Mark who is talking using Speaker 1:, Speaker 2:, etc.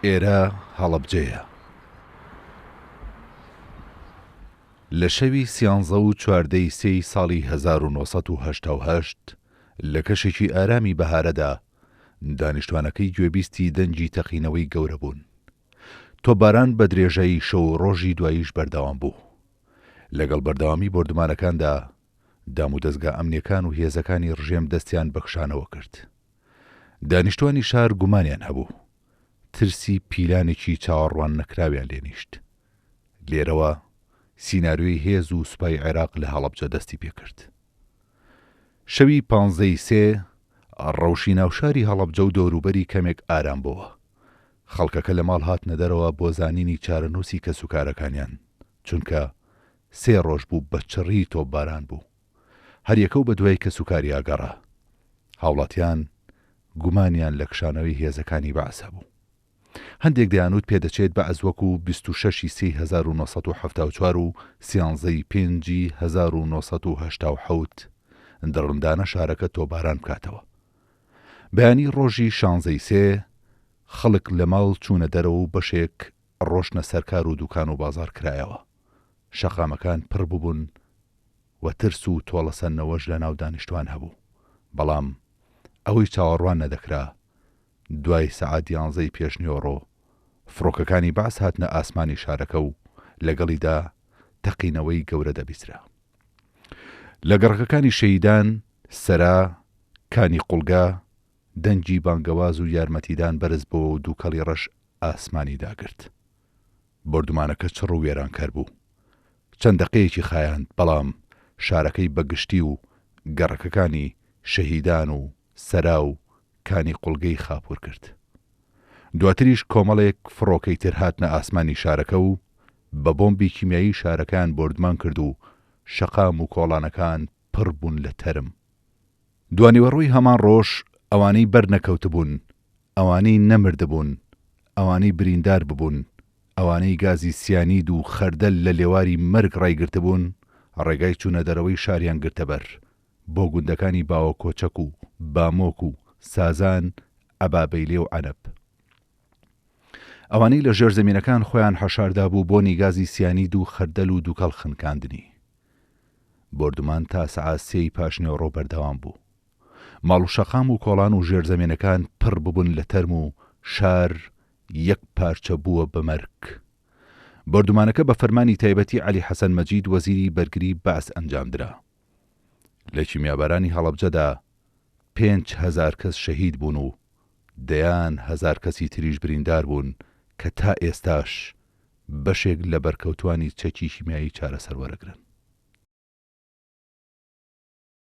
Speaker 1: ئێرە هەڵەبجەیە. لە شەوی سیانزە و چواردەی سێی ساڵی 1988 لە کەشێکی ئارامی بەهارەدا دانیشتوانەکەی گوێبیستی دەنگی تەقینەوەی گەورە بوون. تۆپباران بە درێژایی شەو و ڕۆژی دواییش بەردەوام بوو. لەگەڵ بەردەوامی بۆردومانەکاندا دامودەزگا ئەمنیەکان و هێزەکانی ڕژێم دەستیان بە کشانەوە کرد. دانیشتوانی شار گومانیان هەبوو. ترسی پیلانێکی چاوەڕوان نەکراویان لێ نیشت. لێرەوە سیناریۆی هێز و سوپای عێراق لە هەڵەبجە دەستی پێکرد. شەوی پانزەی سێ ڕەوشی ناوشاری هەڵەبجە و دەوروبەری کەمێک ئارام بۆوە. خەڵکەکە لە ماڵ هاتنە دەرەوە بۆ زانینی چارەنووسی کەسوکارەکانیان، چونکە سێ ڕۆژ بوو بە چڕی تۆپباران بوو. هەریەکە و بەدوای کەسوکاریا گەڕا. هاوڵاتیان گومانیان لە کشانەوەی هێزەکانی بەعس هەبوو. هەندێک دەیانوت پێدەچێت بەعس وەکو 26 ی سێی 1974 و سیانزەی پێنجی 1987 دڕندانە شارەکە تۆپباران بکاتەوە. بەیانی ڕۆژی شانزەی سێ خەڵک لە ماڵ چوونە دەرەوە و بەشێک ڕۆشتنە سەر کار و دوکان و بازاڕ کرایەوە. شەقامەکان پڕ ببوون و ترس و تۆڵەسەندنەوەش لە ناو دانیشتوان هەبوو. بەڵام ئەوەی چاوەڕوان نەدەکرا، دوای سەعات یانزەی پێشنیوەڕۆ فڕۆکەکانی بەعس هاتنە ئاسمانی شارەکە و لەگەڵیدا تەقینەوەی گەورە دەبیسترا. لە گەڕەکەکانی شەهیدان، سەرا، کانی قوڵگە، دەنگی بانگەواز و یارمەتیدان بەرز بۆوە و دووکەڵی ڕەش ئاسمانی داگرت. بۆردومانەکە چڕ و وێرانکەر بوو. چەند دەقەیەکی خایاند، بەڵام شارەکەی بە گشتی و گەڕەکەکانی شەهیدان و سەرا و کانی قوڵگەی خاپوور کرد. دواتریش کۆمەڵێک فڕۆکەی تر هاتنە ئاسمانی شارەکە و بە بۆمبی کیمیایی شارەکەیان بۆردمان کرد و شەقام و کۆڵانەکان پڕ بوون لە تەرم. دوانیوەڕۆی هەمان ڕۆژ ئەوانەی بەر نەکەوتبوون، ئەوانەی نەمردبوون، ئەوانەی بریندار ببوون، ئەوانەی گازی سیانید و خەردەل لە لێواری مەرگ ڕایگرتبوون، ڕێگای چوونەدەرەوەی شاریان گرتەبەر، بۆ گوندەکانی باوەکۆچەک و بامۆک و سازان، عەبابەیلێ و عەنەب. ئەوانەی لە ژێرزەمینەکان خۆیان حەشاردابوو بۆنی گازی سیانید و خەردەل و دوکەڵ خنکاندنی. بۆردومان تا سەعات سێی پاشنیوەڕۆ بەردەوام بوو. ماڵ و شەقام و کۆڵان و ژێرزەمینەکان پڕ ببوون لە تەرم و شار یەک پارچە بووە بە مەرگ. بۆردومانەکە بە فەرمانی تایبەتی عەلی حەسەن مەجید وەزیری بەرگری بەعس ئەنجامدرا. لە کیمیابارانی هەڵەبجەدا 5000 کەس شەهید بوون و دەیان هەزار کەسی تریش بریندار بوون کە تا ئێستاش بەشێک لە بەرکەوتوانی چەکی کیمیایی چارەسەر وەرەگرن.